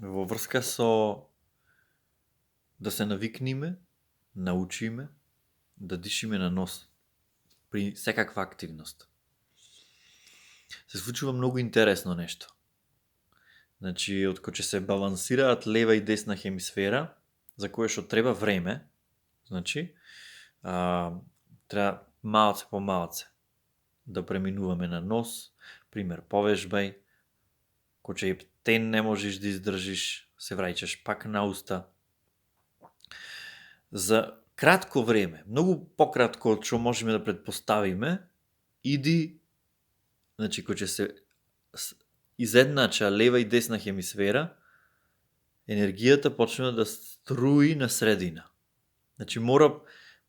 во врска со да се навикниме, научиме, да дишиме на нос при секаква активност. Се случува многу интересно нешто. Значи, откако ќе се балансираат лева и десна хемисфера, за кое што треба време, значи, треба малце по малце да преминуваме на нос, пример повежбај, кога ќе ептен не можеш да издржиш, се враќаш пак на уста. За кратко време, многу пократко од што можеме да предпоставиме, иди, значи, кога ќе се изеднача лева и десна хемисфера, енергијата почнува да струи на средина. Значи, мора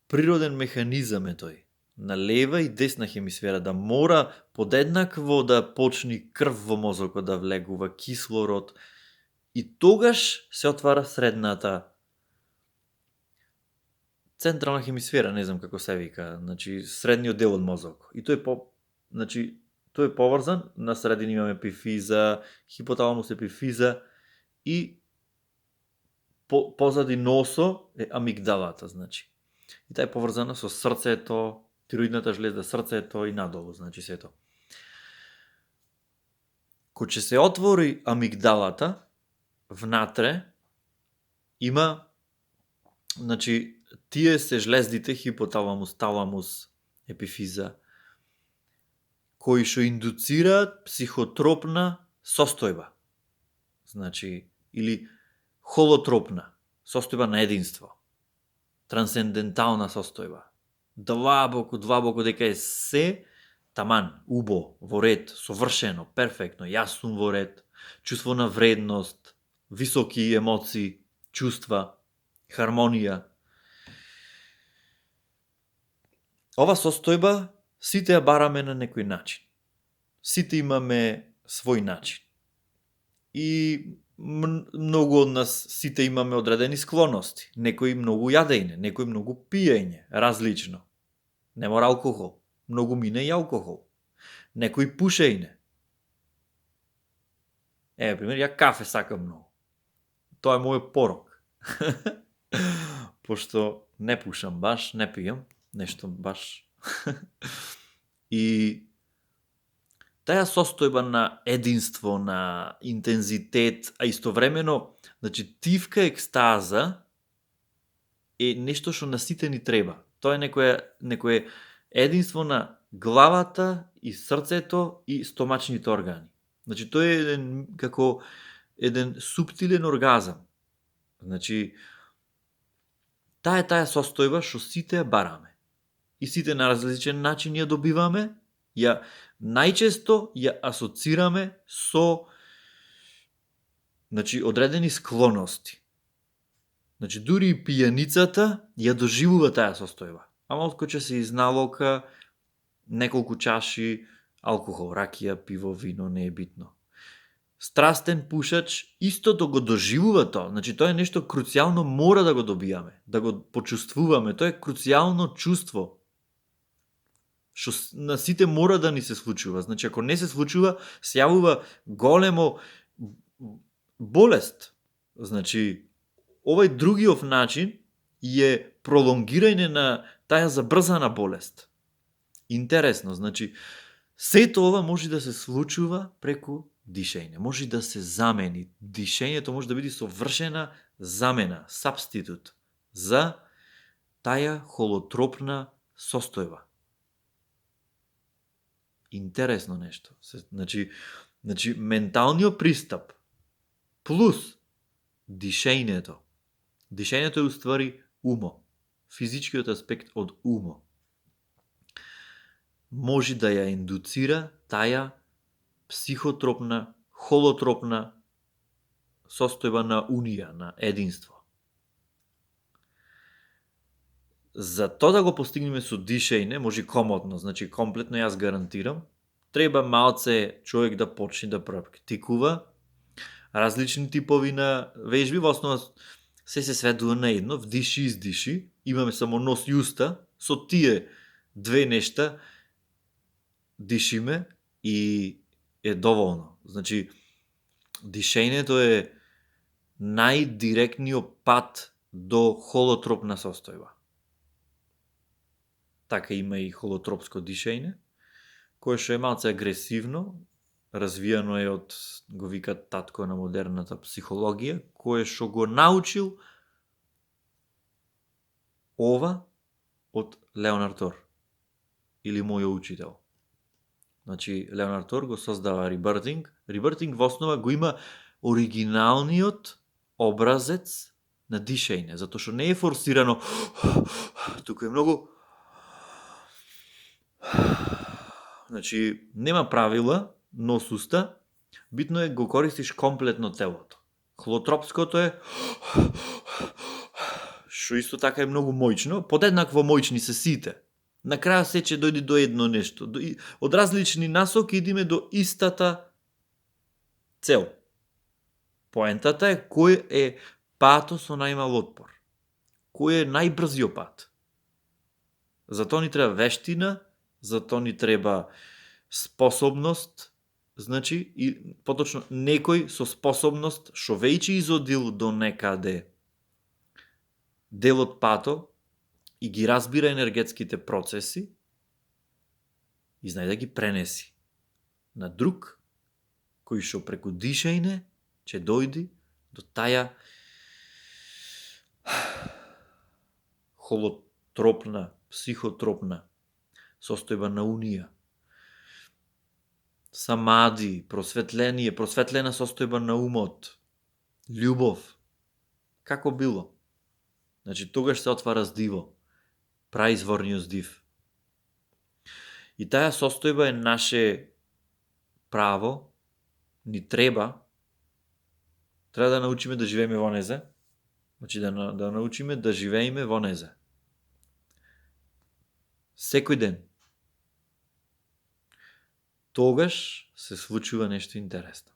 природен механизам е тој. На лева и десна хемисфера да мора подеднакво да почни крв во мозокот да влегува, кислород, и тогаш се отвара средната централна хемисфера, не знам како се вика, значи средниот дел од мозок. И тој тој е поврзан, на средина имаме епифиза, хипоталамус епифиза и позади носо е амигдалата, значи. И таа е поврзана со срцето, тироидната жлеза, срцето и надолу, значи сето. Кога ќе се отвори амигдалата, внатре има, значи, тие се жлездите хипоталамус, таламус, епифиза, кои што индуцираат психотропна состојба. Значи, или холотропна, состојба на единство, трансцендентална состојба. Длабоко, дека е се таман, убо, во ред, совршено, перфектно, јасно во ред, чувство на вредност, високи емоции, чувства, хармонија. Ова состојба сите ја бараме на некој начин. Сите имаме свој начин. И многу од нас сите имаме одредени склоности. Некој многу јадење, некој многу пиење, различно. Не мора алкохол. Многу мине и алкохол. Некој пушење. Пример, ја кафе сакам многу. Тоа е мојот порок. Пошто не пушам баш, не пијам, нешто баш. И таа состојба на единство, на интензитет, а истовремено, значи, тивка екстаза е нешто што на сите ни треба. Тоа е некое единство на главата и срцето и стомачните органи. Значи, тој е како еден суптилен оргазам. Значи, таа состојба што сите ја бараме. И сите на различен начин ја добиваме, најчесто ја асоцираме со, значи, одредени склоности. Значи, дури и пијаницата ја доживува таа состојба. Ама откако ќе се изналока неколку чаши алкохол, ракија, пиво, вино, не е битно. Страстен пушач истото го доживува тоа. Значи, тоа е нешто круцијално, мора да го добијаме, да го почувствуваме. Тоа е круцијално чувство што на сите мора да ни се случува. Значи, ако не се случува, се јавува големо болест. Значи, овај другиот начин е пролонгирање на таа забрзана болест. Интересно, значи, сето ова може да се случува преку дишење. Може да се замени. Дишењето може да биде совршена замена, сабститут за таа холотропна состојба. Интересно нешто. Значи, менталниот пристап плюс дишењето. Дишењето е уствари умо. Физичкиот аспект од умо. Може да ја индуцира таа психотропна, холотропна состојба на унија, на единство. За тоа да го постигнеме со дишење, може комотно, значи комплетно јас гарантирам, треба малце човек да почне да практикува различни типови на вежби, во основа се сведува на едно, вдиши, издиши, имаме само нос и уста, со тие две нешта дишиме и е доволно. Значи, дишењето е најдиректниот пат до холотропна состојба. Така има и холотропско дишење, кое што е малце агресивно, развијано е од, го викат, татко на модерната психологија, кое што го научил ова од Леонард Тор, или мојот учител. Значи, Леонард Тор го создава ребртинг. Ребртинг во основа го има оригиналниот образец на дишење, затоа што не е форсирано, туку е многу... Значи, нема правила, нос-уста, битно е го користиш комплетно телото. Холотропското е што исто така е многу моќно, подеднакво моќни се сите. На краја се ќе дојде до едно нешто. Од различни насоки идеме до истата цел. Поентата е кој е патот со најмал отпор. Кој е најбрзиот пат. Затоа ни треба вештина, затоа ни треба способност, значи, и поточно некој со способност што веќе изодил до некаде дел од пато и ги разбира енергетските процеси и знае да ги пренеси на друг, кој што преку дишање ќе дојди до таја холотропна, психотропна состојба на унија. Самади, просветление, просветлена состојба на умот, љубов, како било. Значи, тогаш се отвара здиво, праизворниот здив. И таа состојба е наше право, ни треба да научиме да живееме во незе, значи да научиме да живееме во незе. Секој ден. Тогаш се случува нешто интересно.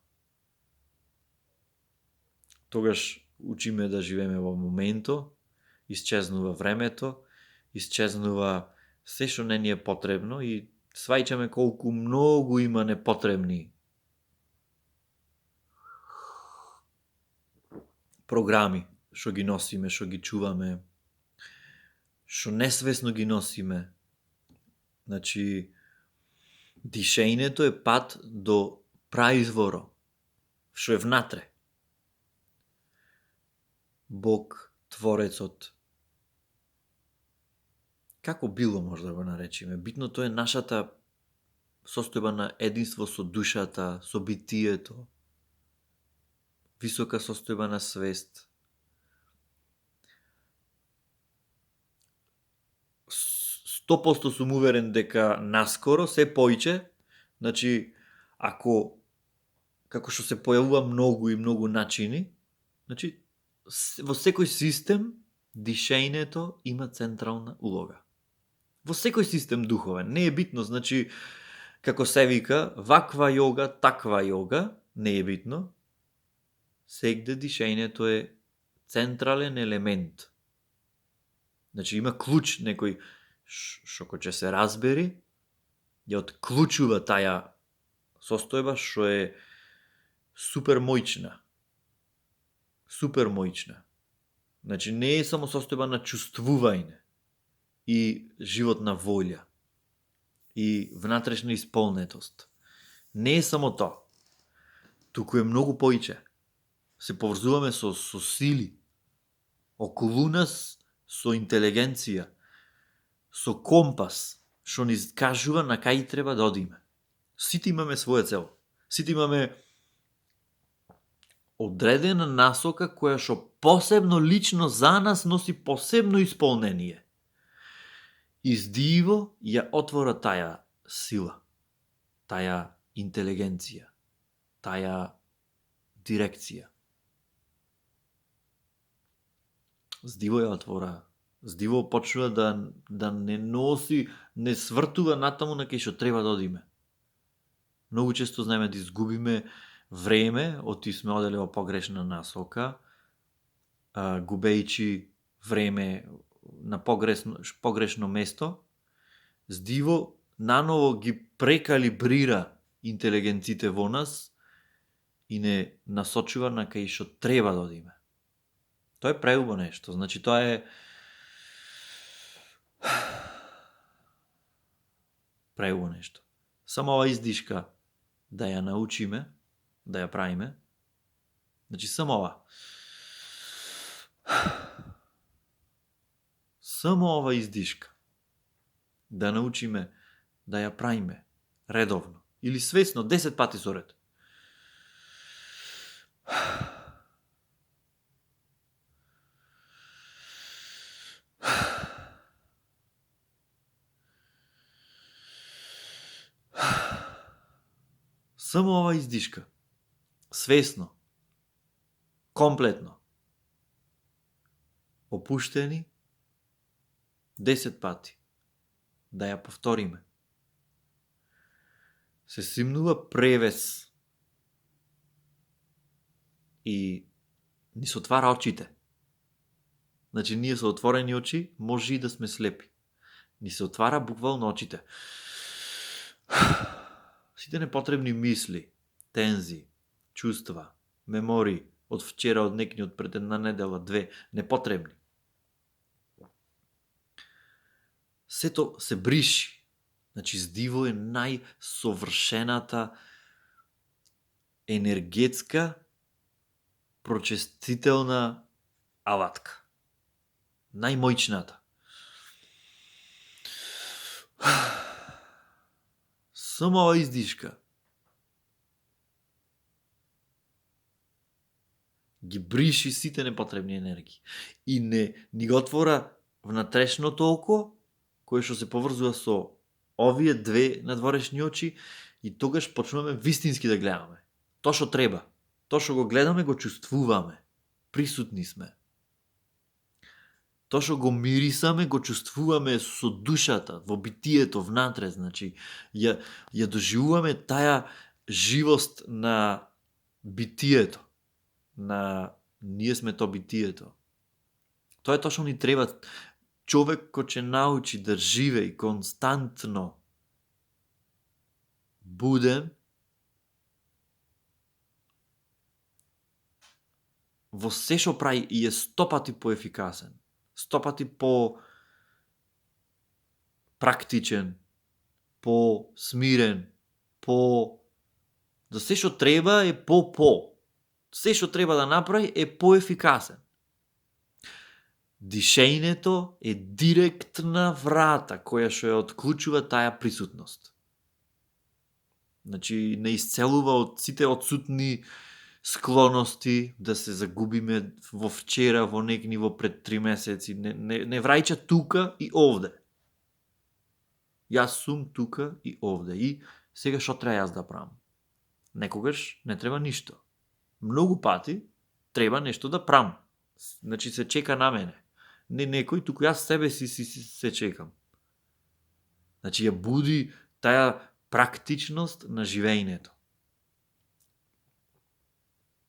Тогаш учиме да живееме во моментот, исчезнува времето, исчезнува се што не ни е потребно и сваќаме колку многу има непотребни програми што ги носиме, што ги чуваме, што несвесно ги носиме. Значи, дишењето е пат до праизворо, што е внатре. Бог, Творецот, како било може да го наречеме. Битното е нашата состојба на единство со душата, со битието, висока состојба на свест. 100% сум уверен дека наскоро се поиќе, значи, ако, како што се појавува многу и многу начини, значи, во секој систем, дишењето има централна улога. Во секој систем духовен, не е битно, значи, како се вика, ваква јога, таква јога, не е битно, сегде дишењето е централен елемент. Значи, има клуч некој што кој ќе се разбери, ја отклучува таја состојба што е супер моќна. Супер моќна. Значи, не е само состојба на чувствување и животна волја и внатрешна исполнетост. Не е само тоа. Туку е многу поиќе. Се поврзуваме со сили. Околу нас со интелигенција, со компас, што ни кажува на кај треба да одиме. Сите имаме своја цел. Сите имаме одредена насока која што посебно лично за нас носи посебно исполнение. Издиво ја отвора таја сила, таја интелигенција, таја дирекција. Здиво ја отвора. Здиво почнува да не носи, не свртува натаму на кај што треба да одиме. Многу често знаеме да изгубиме време, сме оделе во погрешна насока, губејќи време на погрешно место. Здиво наново ги прекалибрира интелигенците во нас и не насочува на кај што треба да одиме. Тоа е преубаво нешто. Значи, тоа е преубаво нешто. Само ова издишка да ја научиме, да ја правиме. Значи, само ова. Само ова издишка да научиме да ја правиме редовно или свесно 10 пати со ред. Само ова издишка. Свесно. Комплетно. Опуштени 10 пати. Да ја повториме. Се симнува превес и ни се отвара очите. Значи, ние со отворени очи може и да сме слепи. Ни се отвара буквално очите. Сите непотребни мисли, тензи, чувства, мемории од вчера, од некни, од пред една недела, две, непотребни. Сето се бриши. Значи, здиво е најсовршената енергетска прочестителна алатка. Најмојчната. Само ова издишка ги бриши сите непотребни енергии и ни го отвора внатрешното око, кое што се поврзува со овие две надворешни очи и тогаш почнуваме вистински да гледаме. Тоа што треба. Тоа што го гледаме, го чувствуваме. Присутни сме. Тоа што го мирисаме, го чувствуваме со душата, во битието, внатре. Значи, ја доживуваме таа живост на битието. На ние сме то битието. Тоа е тоа што ни треба. Човек кој ќе научи да живее константно буден во се што прави и е 100 пати поефикасен, 100 пати по практичен, по смирен, по за се што треба е по. Се што треба да направи е поефикасен. Дишењето е директна врата која што ја отклучува таа присутност. Значи, не исцелува од сите отсутни склоности да се загубиме во вчера, во некни во пред 3 месеци. Не враќа тука и овде. Јас сум тука и овде. И сега што треба јас да правам? Некогаш не треба ништо. Многу пати треба нешто да правам. Значи, се чека на мене. Не некој, туку јас себе си се чекам. Значи, ја буди таа практичност на живењето.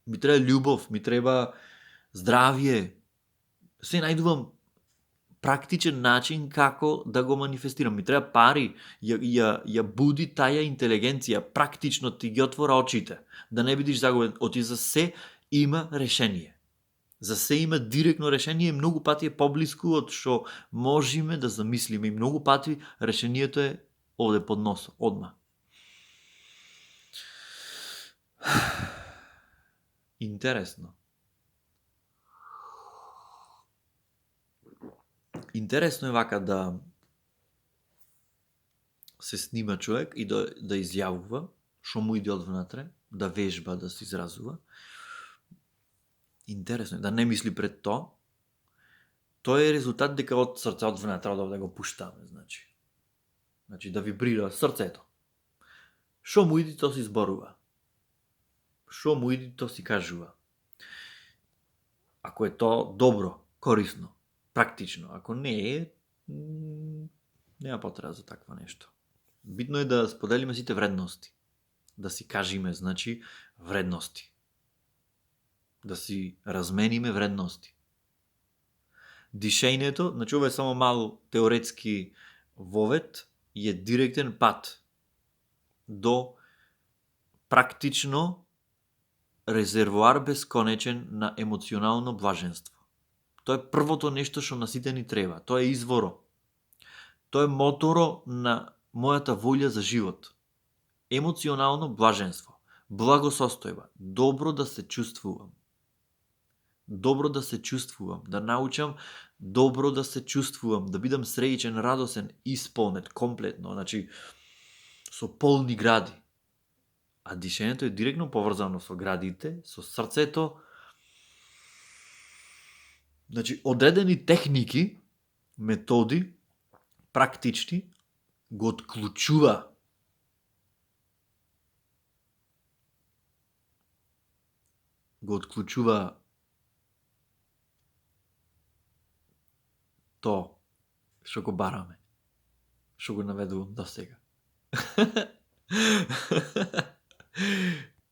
Ми треба љубов, ми треба здравје. Се најдувам практичен начин како да го манифестирам. Ми треба пари, ја буди таа интелигенција, практично ти ги отвора очите, да не бидиш загубен. Оти за се има решение. За се има директно решение и многу пати е поблиску од што можеме да замислиме и многу пати решението е овде под нос, одма. Интересно. Интересно е вака да се снима човек и да изјавува што му иде од внатре, да вежба, да се изразува. Интересно е, да не мисли пред тоа. Тоа е резултат дека од срце, од внатре, од овде го пуштаме, значи да вибрира срцето. Што му иде, тоа си зборува. Што му иде, тоа си кажува. Ако е тоа добро, корисно, практично, ако не е, нема потреба за такво нешто. Битно е да споделиме сите вредности. Да си кажиме, значи, вредности. Да си размениме вредности. Дишењето, значи ова е само мал теоретски вовет и е директен пат до практично резервоар бесконечен на емоционално блаженство. Тоа е првото нешто што на сите ни треба. Тоа е изворо. Тоа е моторо на мојата волја за живот. Емоционално блаженство, благосостојба, добро да се чувствувам. Добро да се чувствувам, да научам добро да се чувствувам, да бидам среќен, радосен, исполнет, комплетно, значи со полни гради. А дишењето е директно поврзано со градите, со срцето. Значи, одредени техники, методи, практични, го отклучува то што го бараме, што го наведувам до сега.